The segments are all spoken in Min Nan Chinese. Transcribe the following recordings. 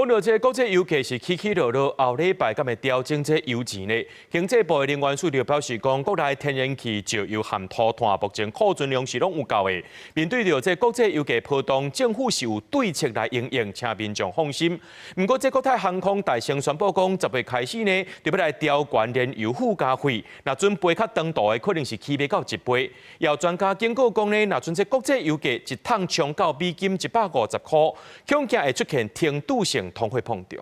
講到這國際油價是起起落落，後禮拜敢會調整這油錢呢？經濟部的能源署就表示講，國內天然氣、石油和塗炭目前庫存量是攏有夠的。面對著這國際油價波動，政府是有對策來因應，請民眾放心。毋過，這國泰航空大聲宣布講，10月開始呢，就欲來調懸燃油附加費。若準飛較長途的，可能是起碼到一倍。有專家警告講呢，若準這國際油價一桶衝到美金150塊，恐驚會出現停滯性通貨膨脹。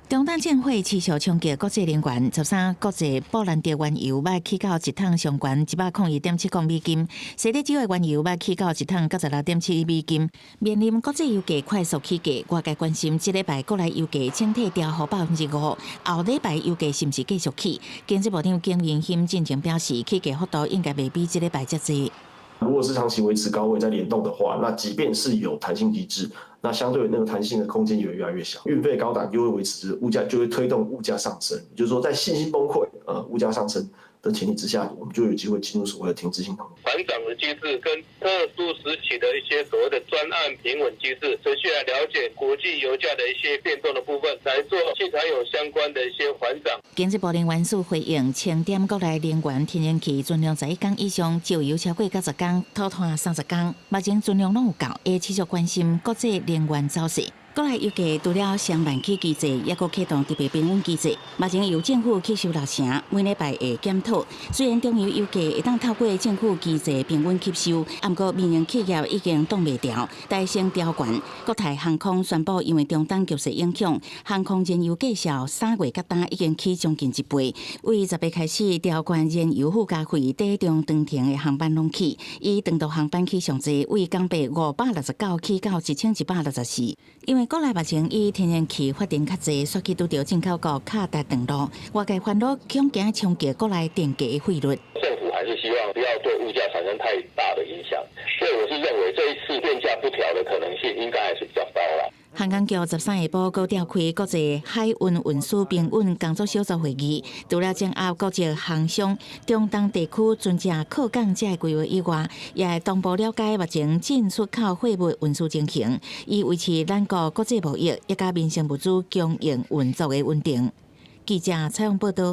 中東戰火持續衝擊國際能源，13國際布蘭特原油欲起到一桶上懸101.70美金，西德州的原油欲起到一桶96.7美金。面臨國際油價快速起價，外界關心這禮拜國內油價整體調幅5%，後禮拜油價是毋是繼續起？經濟部長景榮興進前表示，起價幅度應該袂比這禮拜遮濟。如果是長期維持高位在聯動的話，那即便是有彈性機制，那相對那個彈性的空間也會越來越小。運費高檔又會維持物價，就會推動物價上升。也就是說，在信心崩潰、物價上升的前提之下，我們就有機會進入所謂的停滯性通膨。緩漲的機制跟特殊時期的一些所謂的專案平穩機制，持續來了解國際油價的一些變動的部分，來做汽柴油相關的一些緩漲。經濟部能源署回應，清點國內能源天然氣存量11工以上，石油超過90工，塗炭30工，目前存量攏有夠，會持續關心國際能源走勢。國內油價除了雙萬起機制，抑閣啟動特別平穩機制，目前由政府吸收六成，每禮拜會檢討。雖然中油油價會當透過政府機制平穩吸收，毋過民營企業已經擋袂牢，大聲調懸。國泰航空宣布，因為中東局勢影響，航空燃油價數3月佮今已經起將近一倍。為10月開始調懸燃油附加費，短中長程的航班攏起，以長途航班起上濟，為港幣569起到1164。因為國內目前以天然氣發電較濟，煞去拄著進口國卡達斷路，外界煩惱恐驚衝擊國內電價的費率。政府還是希望不要對物價產生太大的影響，所以我是認為這一次電價不調的可能性應該還是比較高啦。航空局13下晡閣召開國際海運運輸平穩工作小組會議，除了掌握國際航商中東地區船隻靠港這个規劃以外，也會同步了解目前進出口貨物運輸情形，以維持咱國國際貿易以及民生物資供應運作的穩定。記者採訪報導。